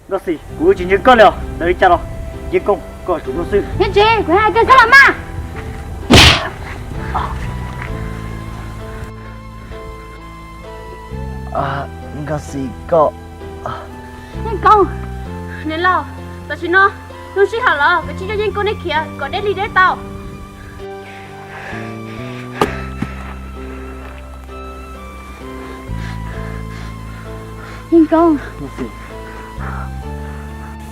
Nkauj Xis, kuv tsis ntseeg koj li os, txawm li cas los Yeej Koob koj yuav tsum nug xwb. Yeej tsis, kuv hais kawg xwb los mas. Nkauj Xis koj. Yeej Koob. Niam laus, tam sim no lub sij hawm los kuv tsis coj Yeej Koob nej khiav kom deb li deb tau. Yeej Koob.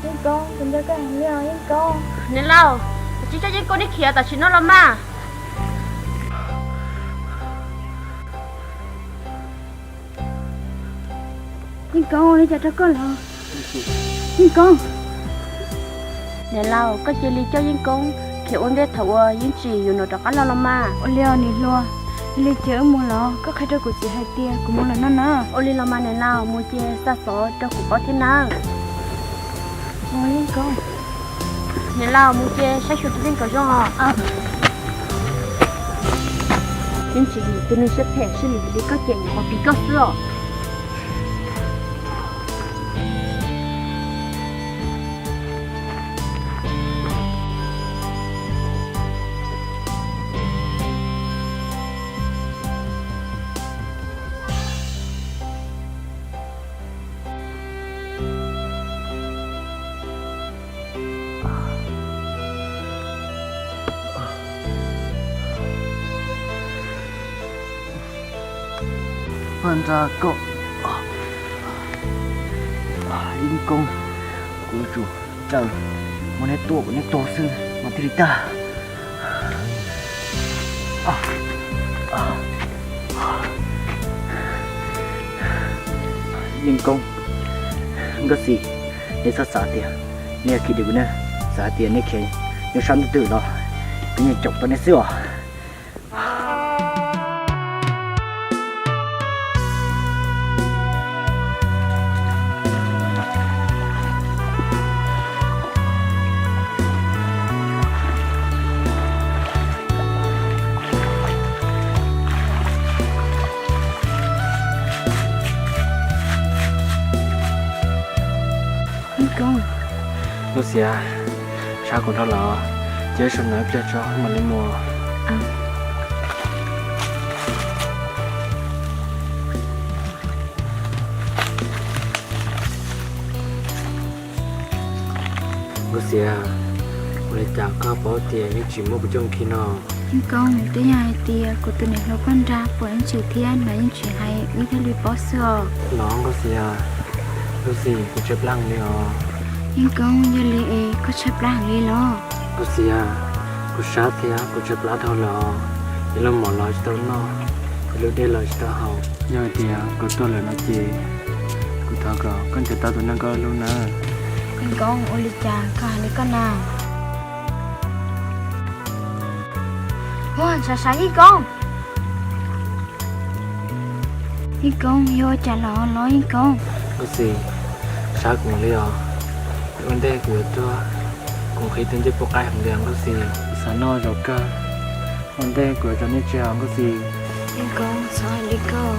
Yeej Koob, kuv nco koj heev li os Yeej Koob. Niam laus, kuv tsis coj Yeej Koob nej khiav tam sim no los mas. Yeej Koob, ua li cas rau koj los? Yeej Koob. Niam laus, koj cia li coj Yeej Koob khiav ua ntej thaum uas Yeej Tsim yuav nrog rov qab los los mas. Ua li os niam hluas, yog li ces wb mus los koj qhia rau kuv txiv hais tias kuv mus lawm no na. Ua li los mas niam laus, mus ces xa xov rau kuv paub thiab nawb. Niam laus, mus ces saib xyuas tus neeg kom zoo os. Yeej Tsim, tus neeg siab phem siab lim li koj ces nyuam qhuav pib koj xwb os. Paj Nra koj, Yeej Koob, kuv yuav tsum raws muab neb tua kom neb tuag xwb mas thiaj li tag. Yeej Koob, Nkauj Xis, neb txhob xav tias neb khiav deb kuv na, xav tias neb khiav nyob sab ntuj twg los kuv yeej caum tau neb xwb os. Yeej Koob. Nkauj Xis, sab kuv dhau lawm, cia wb sawv ntawm ib pliag tso mam li mus. Nkauj Xis, ua li cas koj paub tias Yeej Tsim muab kuv coj khi no? Yeej Koob, twb yog hais tias kuv tus niam hluas Paj Nra pom Yeej Tsim thiab nrog Yeej Tsim hais wb thiaj li paub xwb os. Los Nkauj Xis, Nkauj Xis, kuv tshaib plab heev li os. Yeej Koob, yog li es koj tshaib plab heev li los? Nkauj Xis, kuv sab thiab kuv tshaib plab dhau lawm os. Ib lub mov los tsis tau noj, ib lub dej los tsis tau haus. Yog hais tias kuv tuag lawm no ces kuv thov kom koj nrhiav tau tus neeg koj hlub nawb. Yeej Koob, ua li cas koj hais li koj na? Ua, sab sab Yeej Koob. Yeej Koob, yog ua cas los los Yeej Koob? Nkauj Xis, sab kuv li os. Ua ntej kuv yuav tuag, kuv nqhis tus ncej puab qaib heev li os Nkauj Xis. Xav noj zaum kawg, ua ntej kuv yuav tso nej tseg os Nkauj Xis. Yeej Koob, txhob hais li koj,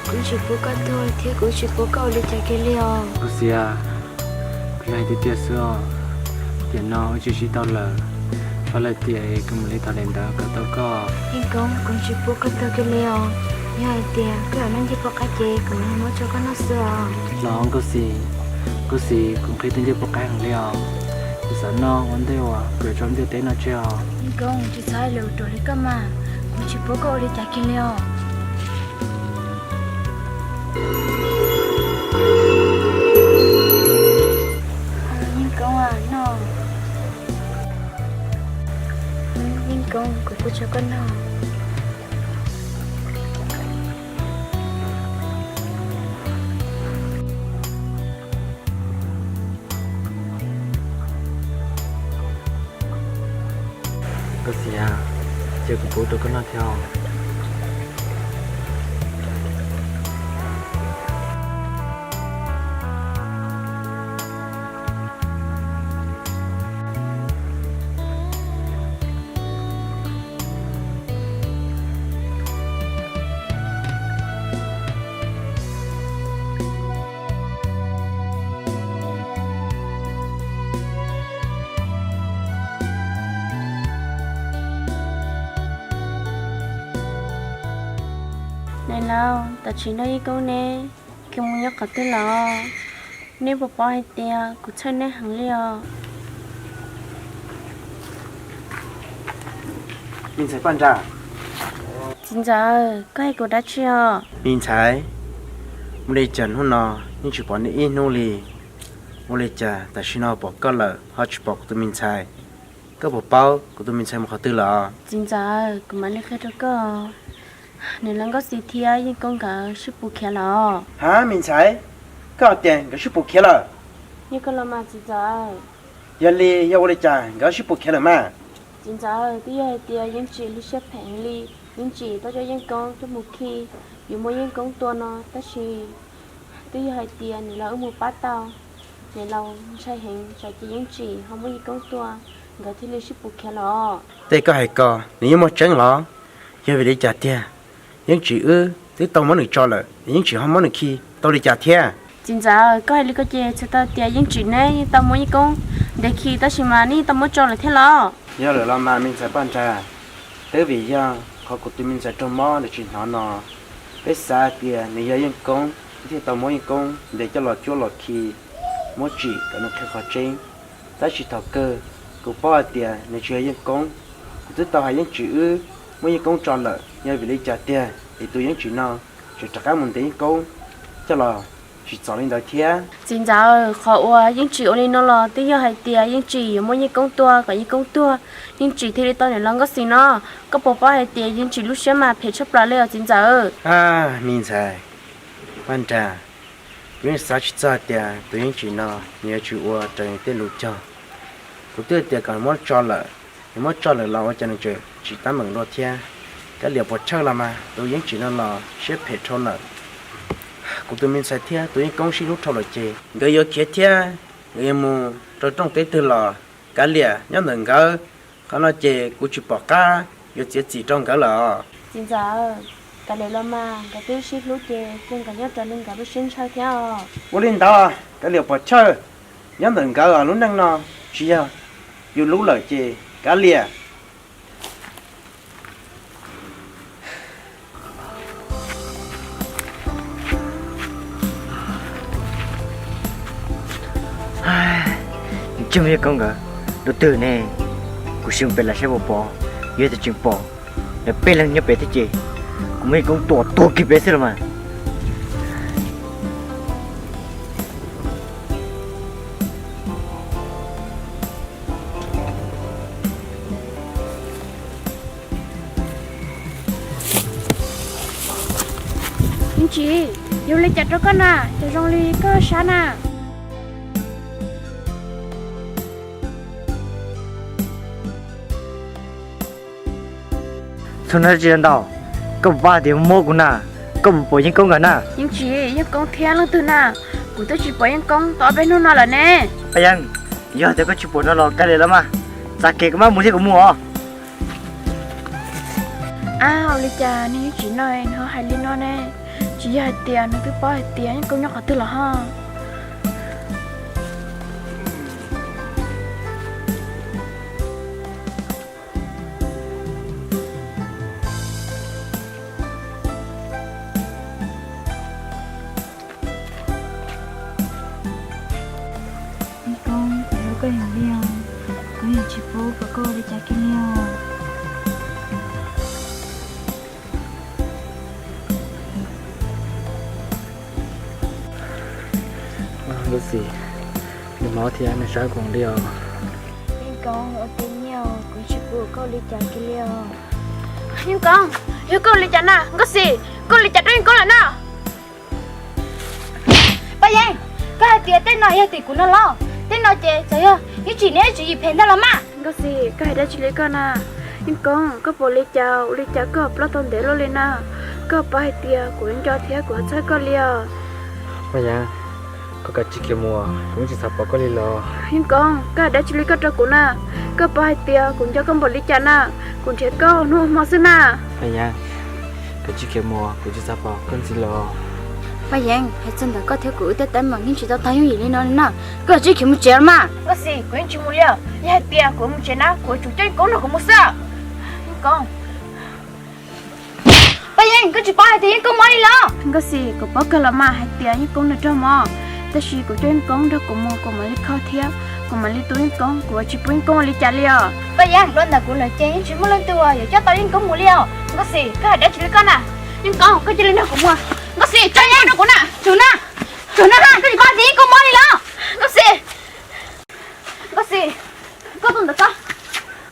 kuv tsis pub koj tuag thiab kuv tsis pub koj ua li cas kiag li os. Nkauj Xis, kuv yog hais tiag tiag xwb os. Tiam no wb tsis sib tau lawm, faj lawm tiam es kuv mam li thov daim ntawv kom tau koj. Yeej Koob, kuv tsis pub koj tuag kiag li os. Yog hais tias koj yuav noj ncej puab qaib ces kuv mam li muab rau koj noj xwb os. Los Nkauj Xis, Nkauj Xis, kuv nqhis tus ncej puab qaib heev li os. Kuv xav noj ua ntej uas kuv yuav tso ntiaj teb no tseg os. Yeej Koob, tsis txhob hais lus ruam li koj mas, kuv tsis pub koj ua li cas kiag li os. Yeej Koob, noj. Yeej Koob, kuv pub rau koj noj. Nkauj Xis, cia kuv pub rau koj noj thiab os. Tau, tam sim no Yeej Koob neb khiav mus nyob qhov twg lawm? Neb puas paub hais tias kuv txhawj neb heev li os. Me ntxhais Paj Nra. Txiv ntxawm, koj hais kuv dab tsi os? Me ntxhais, ua li cas hnub no yeej tsis pom neb ib hnub li? Ua li cas tam sim no pom koj lawm ho tsis pom kuv tus me ntxhais? Koj puas paub kuv tus me ntxhais mus qhov twg lawm? Txiv ntxawm, kuv mam li qhia rau koj. Nws lawv Nkauj Xis thiab Yeej Koob nkawd sib pus khiav lawm. Ha, me ntxhais, koj hais tias nkawd sib pus khiav lawm? Yog koj los mas txiv ntxawm. Yog li yog ua li cas nkawd sib pus khiav lawm mas? Txiv ntxawm, twb yog hais tias Yeej Tsim lub siab phem heev li, Yeej Tsim tau coj Yeej Koob coj mus khi, yuav muab Yeej Koob tua no, tab sis twb yog hais tias nws los wb mus pab tau, nws los ntshai heev, tsam ces Yeej Tsim ho muab Yeej Koob tua, nkawd thiaj li sib pus khiav los. Tej koj hais ko nws yeej muaj tseeb los? Yog vim li cas tiag? Yeej Tsim wb twb tau muab nws tso lawm, Yeej Tsim ho muab nws khi tau li cas thiab? Txiv ntxawm, koj hais li ko ces txhais tau tias Yeej Tsim neb yeej tau muab Yeej Koob ntes khi tab sis mas neb yeej tau muab tso lawm thiab los? Yog lawm los mas me ntxhais Paj Nra, twb vim yog qhov kuv tus me ntxhais raug mob nws tsis hnov no, peb xav tias nws yog Yeej Koob thiaj tau muab Yeej Koob ntes coj los cuab los khi muab Tsim kom nws qhia qhov tseeb. Tab sis thaum kawg kuv paub hais tias nws tsis yog Yeej Koob, kuv twb tau hais Yeej Tsim wb muab Yeej Koob tso lawm, yog vim li cas tiag es tus Yeej Tsim no tseem rov qab mus ntes Yeej Koob coj los tsis txog li ntawd thiab? Txiv ntxawm, qhov uas Yeej Tsim ua li no los twb yog hais tias Yeej Tsim yuav muab Yeej Koob tua kom Yeej Koob tuag, Yeej Tsim thiaj li tau niam laus Nkauj Xis no. Koj puas paub hais tias Yeej Tsim lub siab mas phem tshaj plaws li os txiv ntxawm? Me ntxhais Paj Nra, kuv yeej xav tsis txog tias tus Yeej Tsim no nws yuav tsis ua raws nws tej lus cog. Kuv twb tias kom muab tso lawm, nws muab tso lawm los ua cas nws tseem tsis tab meem dua thiab. Kav liam puas tshawj los mas tus Yeej Tsim no los siab phem dhau lawm. Kuv tus me ntxhais thiab tus Yeej Koob sib hlub dhau lawm ces nkawd yuav khiav thiab nkawd yuav mus rau rooj teb twg los kav liam nyob ntawm nkawd. Qhov no ces kuv tsis pom qab yuav txiav txim rau nkawd lawm. Txiv ntxawm, kav liam los mas nkawd twb sib hlub ces cia nkawd nyob raws li nkawd lub siab ntshaw thiab os. Ua li ntawd kav liam puas tshawj, nyob ntawm nkawd lub neej no tsis yog yus lub lawm ces kav liam. Nws tsis muaj Yeej Koob nkawd rau twg ne? Kuv sim mus pem lawv saib puas pom, yog tias tseem pom, lawv peb leeg nyob pem thiab ces kuv muab Yeej Koob tua tuag kiag pem xwb los mas. Yeej Tsim, yog li cas rau koj na, cas zoo li koj sab na? Txhob ntau, koj puas paub tias muab kuv na, koj puas pom Yeej Koob nkawd na? Yeej Tsim, Yeej Koob thiab leej twg na? Kuv twb tsis pom Yeej Koob tau ob peb hnub no lawm ne. Paj Yeeb, yog tias koj tsis pom no los kav liam los mas, txav kev koj mam mus thiab kuv mus os. Ab, ua li cas niag Yeej Tsim no nws ho hais li no ne? Tsis yog hais tias nws twb paub hais tias Yeej Koob nyob qhov twg los ho? Yeej Koob, kuv hlub koj heev li os, kuv yeej tsis pub kom koj ua li cas kiag li os. Nkauj Xis, nws mob thiab nws sab koom li os. Yeej Koob, ua tib nyiaj, kuv tsis pub koj ua li cas kiag li os. Yeej Koob, yog koj ua li cas na? Nkauj Xis, koj ua li cas rau Yeej Koob lawm na? Paj Yeeb, koj hais tias tej no yog tim kuv no los? Tej no ces txawm yog Yeej Tsim nws tswv yim phem ntag los mas. Nkauj Xis, koj hais dab tsi li koj na? Yeej Koob, koj puas li cas ua li cas koj ploj tau ntev luaj li na? Koj paub hais tias kuv nco thiab kuv txhawj koj li os. Paj Yeeb, koj kav tsij khiav mus, kuv yeej tsis xav pom koj li los. Yeej Koob, koj hais dab tsi li koj rau kuv na? Koj paub hais tias kuv nco koj npaum li cas na? Kuv nrhiav koj hnub hmo xwb na. Paj Yeeb, kav tsij khiav mus, kuv tsis xav pom koj ntxiv los. Paj Yeeb, hais txog ntawm koj thiab kuv wb tej teeb meem yeej tsis tau tag yooj yim li no li na. Koj kav tsij khiav mus tsev los mas. Nkauj Xis, kuv yeej tsis mus li os. Yog hais tias kuv mus tsev na, kuv yuav tsum coj Yeej Koob nrog kuv mus xwb. Yeej Koob. Paj Yeeb, koj tsis paub hais tias Yeej Koob mob li los? Nkauj Xis, kuv paub kawg los mas hais tias Yeej Koob nws raug mob, tab sis kuv coj Yeej Koob nrog kuv mus kuv mam li kho thiab kuv mam li tu Yeej Koob, kuv tsis pub Yeej Koob ua li cas li os. Paj Yeeb, los ntawm kuv lawm ces yeej tsis muaj leej twg uas yuav coj tau Yeej Koob mus li os. Nkauj Xis, koj hais dab tsi li koj na? Yeej Koob, koj cia li nrog kuv mus. Nkauj Xis, tso Yeej Koob rau kuv na. Tsum na, tsum na, koj tsis paub tias Yeej Koob mob li los? Nkauj Xis, Nkauj Xis, koj tus ntawd koj,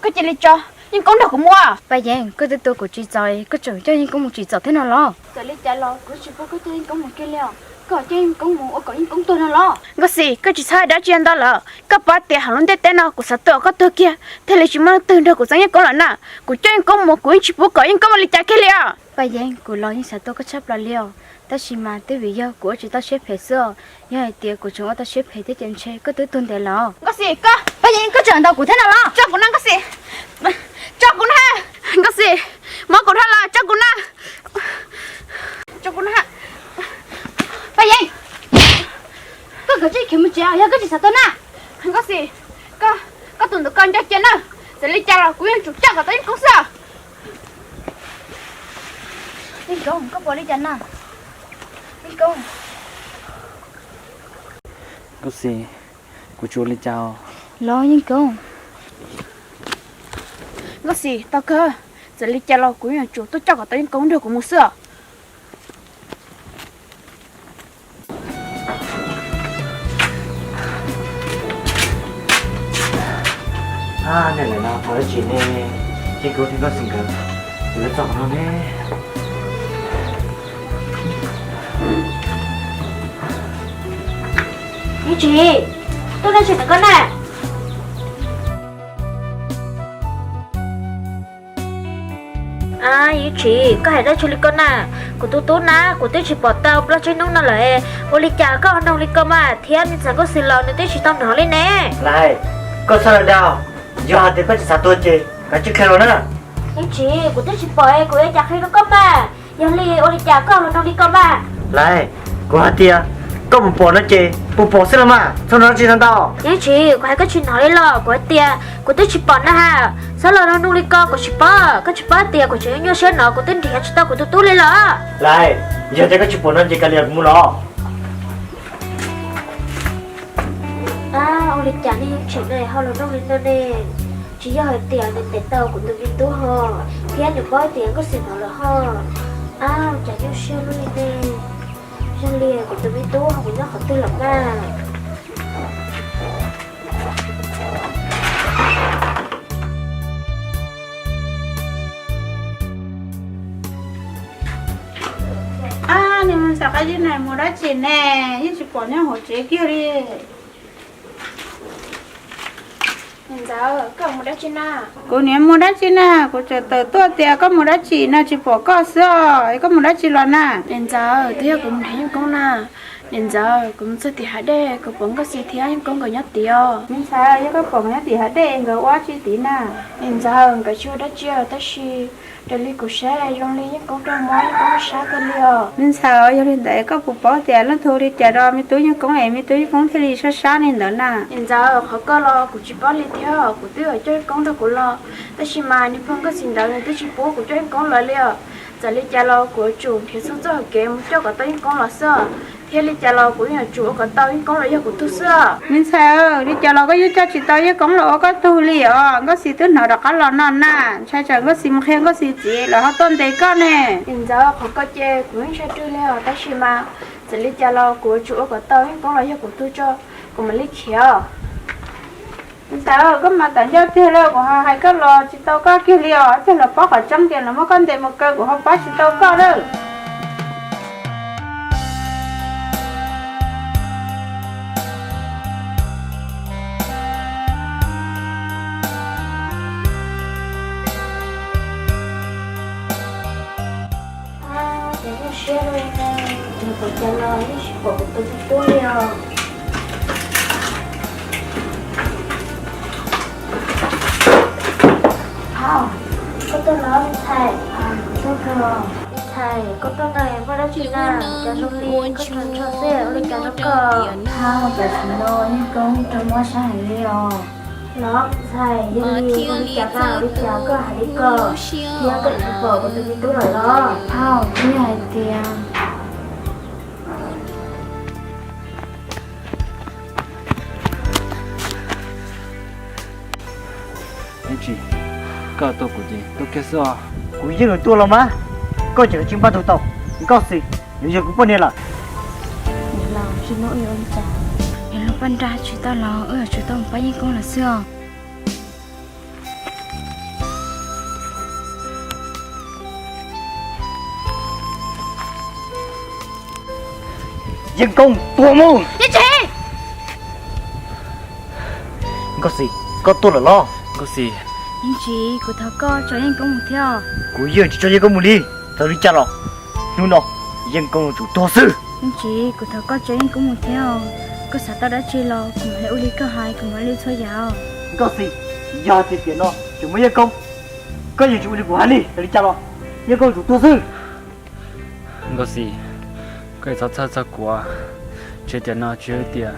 koj cia li tso Yeej Koob nrog kuv mus. Paj Yeeb, koj twb tua kuv tsis txaus, koj tseem coj Yeej Koob mus tsis txaus thiab no los? Txawm li cas los kuv tsis pub koj coj Yeej Koob mus kiag li os. Koj coj Yeej Koob mus ua kom Yeej Koob tuag no los? Nkauj Xis, koj tsis txhob hais dab tsi ntau lawm. Koj paub tias hauv lub ntiaj teb no kuv xav tua koj tuag kiag thiaj li tsis muaj leej twg nrog kuv txeeb Yeej Koob lawm na. Kuv coj Yeej Koob mus kuv yeej tsis pub kom Yeej Koob ua li cas kiag li os. Paj Yeeb, kuv los yeej xav tua koj tshaj plaws li os, tab sis mas twb vim yog kuv ua tsis tau siab phem xwb os. Yog hais tias kuv tseem ua tau siab phem thiab ces ntshe koj twb tuag ntev lawm. Nkauj Xis, koj, Paj Yeeb, koj tseem ntaus kuv thiab no los? Tso kuv na Nkauj Xis, tso kuv na. Nkauj Xis, muab kuv dhau los, tso kuv na. Tso kuv na. Paj Yeeb, koj kav tsij khiav mus tsev, yog koj tsis xav tuag na. Nkauj Xis, koj, koj tus ntawd koj nco cia na. Txawm li cas los kuv yeej tsum coj kom tau Yeej Koob xwb. Yeej Koob, koj pom li cas na? Yeej Koob. Nkauj Xis, kuv tsis ua li cas. Los Yeej Koob. Nkauj Xis, tau kawg, txawm li cas los kuv yeej yuav tsum tuaj coj kom tau Yeej Koob nrog kuv mus xwb os. Niam lawm no thaum dab tsi ne, Yeej Koob thiab Nkauj Xis nkawd, kuv lawv txog qhov no ne. Yeej Tsim, tuaj dab tsi ntawm koj na? Yeej Tsim, koj hais dab tsi li koj na? Kuv tus tub na, kuv twb tsis pom tau plaub tsib hnub no lawm, ua li cas koj ua noog li ko mas thiab me ntxhais Nkauj Xis los nws twb tsis tau hnov li ne? Lais, koj txhob dag, yog hais tias koj tsis xav tuag ces kav tsij qhia los na. Yeej Tsim, kuv twb tsis pom es kuv yuav cas qhia rau koj mas, yog li ua li cas koj los noog li ko mas? Lais, kuv hais tias koj mus pom no ces puas pom xwb los mas, txhob nrov tsis ntau. Yeej Tsim, kuv hais koj tsis hnov li los? Kuv hais tias kuv twb tsis pom na ha, txhob los noog li ko, kuv tsis paub, koj tsis paub tias kuv tseem nyuaj siab no, kuv twb nrhiav tsis tau kuv tus tub li los. Lais, yog tias koj tsis pom no ces kav liam kuv mus los. Ua li cas ne Yeej Tsim ne ho los noog li no ne? Tsis yog hais tias nws ntes tau kuv tus me tub ho, thiab nws paub tias Nkauj Xis hnov lawm ho. Ab, cas nyuaj siab luaj li ne. Yog li kuv tus me tub ho mus nyob qhov twg lawm mas? Ab, niag ntxhais Qab Zib na mus dab tsi ne, yeej tsis pom nyob hauv tsev kiag li. Niam ntxawm, koj mus dab tsi na? Kuv niam mus dab tsi na, kuv tseem tawm tuaj tias koj mus dab tsi no tsis pom koj xwb os, koj mus dab tsi los na? Niam ntxawm, twb yog kuv mus nrhiav Yeej Koob na. Niam ntxawm, kuv mus txog tim hav dej, kuv pom Nkauj Xis thiab Yeej Koob nkawd nyob tid os. Me ntxhais, yog koj pom nkawd nyob tim hav dej, nkawd ua dab tsi tid na? Niam ntxawm, nkawd tsis ua dab tsi os, tab sis raws li kuv saib zoo li Yeej Koob raug mob, Yeej Koob sab kawg li os. Me ntxhais, yog li ntawd koj puas paub tias leej twg ua li cas rau me tub Yeej Koob es me tub Yeej Koob thiaj li sab sab li ntawd na? Niam ntxawm, qhov koj los kuv tsis paub li thiab, kuv twb coj Yeej Koob nrog kuv los, tab sis mas niag pog Nkauj Xis ntawd nws twb tsis pub kuv coj Yeej Koob los li os. Txawm li cas los kuv yuav tsum nrhiav txhua txoj hauv kev mus coj kom tau Yeej Koob los xwb, thiab li cas los kuv yeej yuav tsum ua kom tau Yeej Koob los yog kuv tug xwb. Me ntxhais, li cas los koj yeej coj tsis tau Yeej Koob los ua koj tug li os. Nkauj Xis twb hnov rov qab los no na, ntshai tsam Nkauj Xis mus qhia Nkauj Xis txiv lawv ho tuaj ntes koj ne. Niam ntxawm, qhov ko ces kuv yeej ntshai rwg li os, tab sis mas txawm li cas los kuv yuav tsum ua kom tau Yeej Koob los yog kuv tug tso, kuv mam li khiav. Me ntxhais, koj mas tam ncauj tiag lawm, kuv ho hais koj los tsis tau koj kiag li os, ib pliag los paub qhov tseeb tias lawv muab koj ntes mus kaw kuv ho pab tsis tau koj lawm. Ces nyuaj siab li ne, nws pom cas los yeej tsis pom kuv tus me tub li os. Hau, koj tuaj los me ntxhais? Tuaj kawg. Me ntxhais, koj tuaj no muaj dab tsi na? Cas zoo li koj nrho nrho xwb, ua li cas rau koj? Hau, tam sim no Yeej Koob raug mob sab heev li os. Los ntxhais, yog li ua li cas tau li cas koj hais li ko, thiab koj yuav pom kuv tus me tub lawm los? Phauj, kuv yog hais tias, Yeej Tsis, koj tua kuv ces tua kiag xwb os. Kuv yeej yuav tua los mas, koj tseem tsis npaj tug tau. Nkauj Xis, nws yog kuv poj niam lawm. Niam laus, tsis muaj ua li cas, nws lub paj nrag tsis tau los wb yuav tsum tau mus pab Yeej Koob lawm xwb os. Yeej Koob, tua mus! Yeej Tsis! Nkauj Xis, koj tuaj lawm los? Nkauj Xis. Yeej Tsis, kuv thov koj tso Yeej Koob mus thiab. Kuv yeej tsis tso Yeej Koob mus li. Txawm li cas los hnub no Yeej Koob yuav tsum tuag xwb. Yeej Tsis, kuv thov koj tso Yeej Koob mus thiab. Koj xav tau dab tsi los kuv mam li ua li koj hais, kuv mam li ua txhua yam. Nkauj Xis, yog tias tiam no tseem muaj Yeej Koob, koj yeej tsis ua li kuv hais li. Txawm li cas los Yeej Koob yuav tsum tuag xwb. Nkauj Xis, koj txhob txhawj txog kuv, ntshe tiam no tsis yog tiam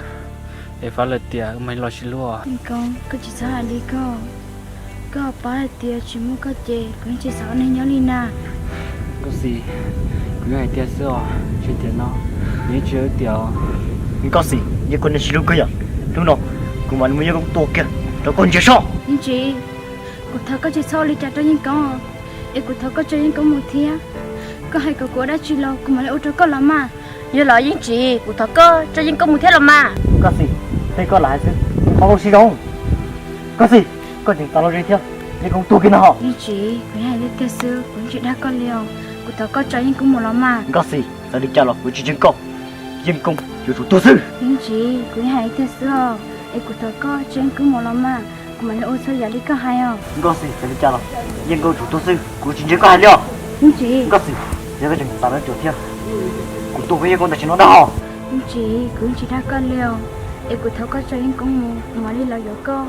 es fab lawm tiam wb mam li los sib hlub. Yeej Koob, koj tsis txhob hais li koj. Koj paub hais tias tsis muaj koj ces kuv yeej tsis xav ua neeg nyob li na. Nkauj Xis, kuv yeej hais tiag xwb os, ntshe tiam no nws yeej tsis yog tiam. Nkauj Xis, yog koj neeg sib hlub kawg yom, hnub no kuv mam li muab Yeej Koob tua kiag rau koj ntsia soj. Yeej Tsis, kuv thov koj tsis txhob ua li cas rau Yeej Koob, es kuv thov koj tso Yeej Koob mus thiab. Koj hais kom kuv ua dab tsi los kuv mam li ua rau koj los mas. Yog los Yeej Tsis, kuv thov koj tso Yeej Koob mus thiab los mas. Nkauj Xis, tej koj lam hais xwb, qhov koj siab zoo. Nkauj Xis, koj tseem txav los ze thiab, Yeej Koob tuag kiag no. Yeej Tsis, kuv yeej hais tiag tiag xwb, kuv yeej tsis dag koj li os. Kuv thov koj tso Yeej Koob mus los mas. Nkauj Xis, txawm li cas los kuv tsis ntseeg koj, Yeej Koob yuav tsum tuag xwb. Yeej Tsis, kuv yeej hais tiag xwb os, es kuv thov koj tso Yeej Koob mus los mas, kuv mam li ua txhua yam li koj hais os. Nkauj Xis, txawm li cas los Yeej Koob tsum tuag xwb, kuv tsis ntseeg koj hais li os. Yeej Tsis. Nkauj Xis, yog koj tseem txav los ze thiab, kuv tua koj Yeej Koob tam sim no dag os. Yeej Tsis, kuv yeej tsis dag koj li os, es kuv thov koj tso Yeej Koob mus, kuv mam li los yuav koj,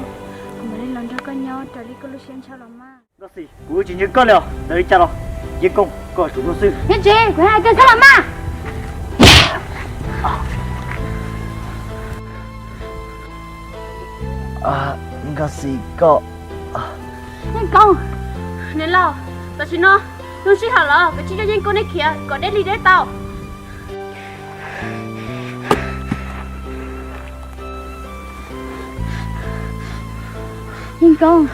kuv mam li los nrog koj nyob raws li koj lub siab ntshaw los mas. Nkauj Xis, kuv tsis ntseeg koj li os, txawm li cas los Yeej Koob koj tsum tuag xwb. Yeej Tsis, kuv hais tiag xwb los mas. Nkauj Xis koj. Yeej Koob. Niam laus, tam sim no lub sij hawm los kav tsij coj Yeej Koob nej khiav kom deb li deb tau. Yeej Koob.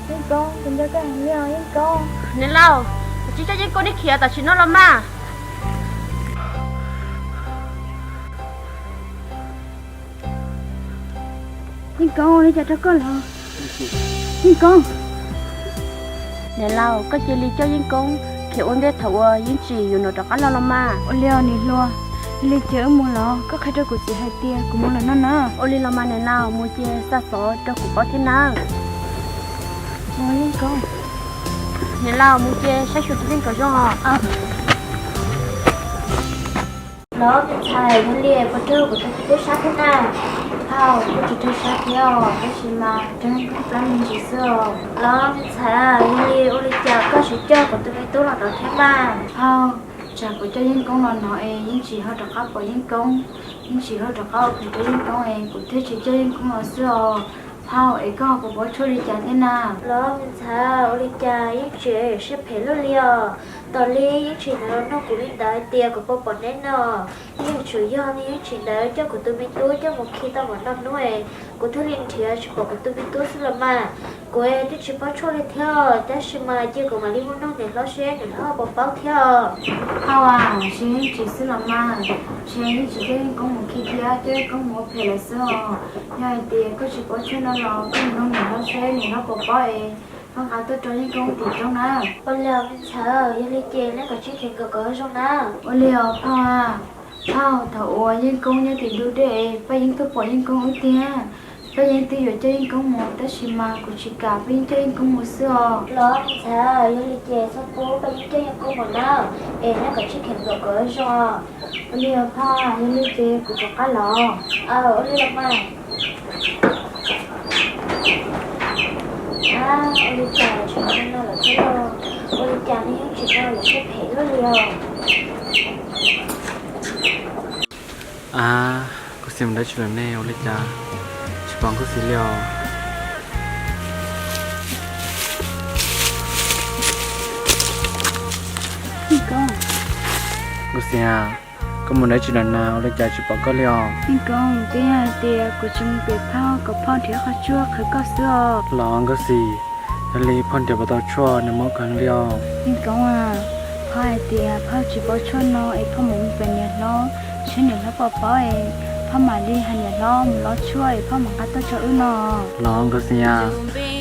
Yeej Koob, kuv nco koj heev li os Yeej Koob. Niam laus, kav tsij coj Yeej Koob nej khiav tam sim no los mas. Yeej Koob, ua li cas rau koj lawm? Yeej Koob. Niam laus, koj cia li coj Yeej Koob khiav ua ntej thaum uas Yeej Tsis yuav nrov rov qab los los mas. Ua li os niam hluas, yog li ces wb mus los koj qhia rau kuv txiv hais tias kuv mus lawm no na. Ua li los mas niam laus, mus ces xa xov rau kuv paub thiab nawb. Mus Yeej Koob. Niam laus, mus ces saib xyuas tus neeg kom zoo os. Los me ntxhais, yog li puas raug kuv tus me tub sab thiab na? Phauj, kuj tsis raug sab thiab os, tab sis mas raug Yeej Koob plab me ntsis xwb os. Los me ntxhais, yog li ua li cas koj tsis coj kuv tus me tub los no thiab mas? Phauj, tsam kuv coj Yeej Koob los no es Yeej Tsis ho rov qab pom Yeej Koob, Yeej Tsis ho rov qab ua phem rau Yeej Koob es kuv thiaj tsis coj Yeej Koob los xwb os. Phauj, es koj ho puas paub tshuaj li cas thiab na? Los me ntxhais, ua li cas Yeej Tsis siab phem luaj li os? Tos li Yeej Tsis ntawd los nug kuv li ntawd hais tias kuv puas pom neb no. Yeej tsuas yog me Yeej Tsis ntawd coj kuv tus me tub coj mus khi tau mam noj hnub es kuv thiaj li nrhiav tsis pom kuv tus me tub xwb los mas. Kuv twb tsis paub tshuaj li thiab, tab sis mas cia kuv mam li mus nug niam hlob seb niam hlob puas paub thiab os. Phauj, ntshe Yeej Tsis xwb los mas, ntshe Yeej Tsis coj Yeej Koob mus khi thiab coj Yeej Koob mus ua phem lawm xwb os. Yog hais tias koj tsis paub tshuaj no los koj mus nug niam hlob seb niam hlob puas paub es hlob nqa tuaj rau Yeej Koob tim roob na. Ua li os me ntxhais, yog li ces neb kom tsij khiav nkaum kom zoo na. Ua li os phauj. Phauj, thaum uas Yeej Koob nyob tim ntug dej es Paj Yeeb tuaj pom Yeej Koob wb tiag. Paj Yeeb twb yuav coj Yeej Koob mus tab sis mas kuv tsis kam Paj Yeeb coj Yeej Koob mus xwb os. Los me ntxhais, yog li ces txhob pub Paj Yeeb coj Yeej Koob mus na, es neb kom tsij khiav nkaum kom zoo. Ua li os phauj, yog li ces kuv rov qab los. Ua li los mas. Ua li cas tsis ua no lawm thiab los? Ua li cas neb yeej tsis ua lawm siab phem luaj li os? Ab, koj xim mus dab tsi lawm ne? Ua li cas Tsis pom Nkauj Xis li os. Nkauj Xis, koj mus dab tsi lawm na, ua li cas tsis pom koj li os? Yeej Koob, twb yog hais tias kuv tsis mus pem phauj kom phauj nrhiav qhov tshuaj qhwv koj xwb os. Los Nkauj Xis, yog li phauj nrhiav puas tau tshuaj nws mob kawg li os? Yeej Koob a, phauj hais tias phauj tsis paub tshuaj no es phauj mus pem niam hlob, seb niam hlob puas paub es phauj mam li hais niam hlob mus lov tshuaj es phauj mam nqa tuaj tso wb no. Los Nkauj Xis a,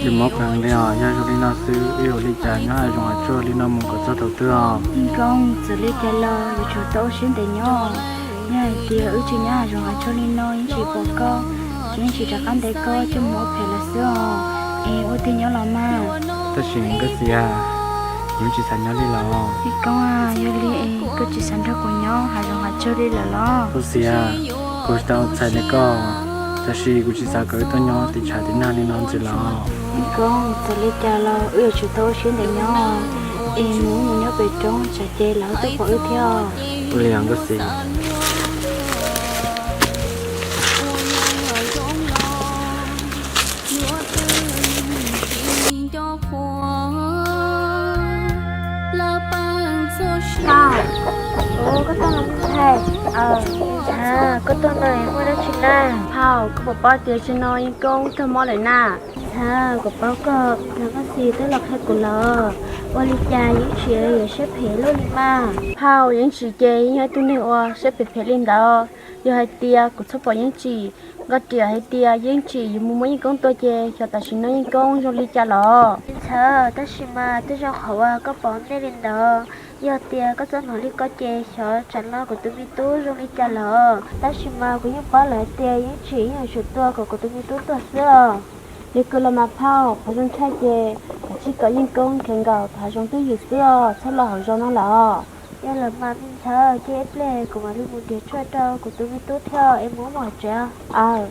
nws mob kawg li os, yog zoo li no xwb wb yuav ua li cas nyob hav zoov hav tsuag li no mus kom txog thaum twg os? Yeej Koob, txawm li cas los yuav tsum tau ua siab ntev nyob. Yog hais tias wb tsis nyob hav zoov hav tsuag li no yeej tsis pom koj, ces yeej tsis rov qab ntes koj coj mus ua phem lawm xwb os. Es ua tiag nyob los mas. Tab sis Nkauj Xis a, kuv yeej tsis xav nyob li lawm. Yeej Koob a, yog li es koj tsis xav nrog kuv nyob hav zoov hav tsuag li lawm los? Nkauj Xis a, kuv tsis tau txhais ntes koj, tab sis kuv tsis xav kom wb tuaj nyob tiv tshav tiv nag li no ntxiv lawm. Yeej Koob, txawm li cas los wb yuav tsum tau ua siab ntev nyob, es mus mus nyob pem roob tsam ces lawv tuaj pom wb thiab. Ua li os Nkauj Xis. Phauj, ua koj tuaj no me ntxhais? Ntxhais, koj tuaj no muaj dab tsi na? Phauj, koj puas paub tias tsim no Yeej Koob raug mob lawm na? Ntxhais, kuv paub koj, Nkauj Xis twb los qhia kuv lawm. Ua li cas Yeej Tsim yuav siab phem luaj li mas? Phauj, Yeej Tsim ces yog ib tug neeg uas siab phem phem li ntawd. Yog hais tias kuv txhob pom Yeej Tsim, nkauj riam hais tias Yeej Tsim yuav mus muab Yeej Koob tua ces xyov tam sim no Yeej Koob zoo li cas los. Ntxhais, tab sis mas tej zaum qhov uas koj pom nej li ntawd, yog tias koj txoj hmoov li ko ces xyov tsam no kuv tus me tub zoo li cas lawm. Tab sis mas kuv yeej paub lawm hais tias Yeej Tsim yeej yuav tsum tua kom kuv tus me tub tuag xwb os. Yog kawg los mas phauj, qhov zoo tshaj ces kav tsij kom Yeej Koob khiav nkaum tom hav zoov twj ywm xwb os, txhob los hauv zos no lawm. Yog lawm mas me ntxhais, cia ib pliag kuv mam li mus nrhiav tshuaj rau kuv tus me tub thiab es mus mus tsev. Aw,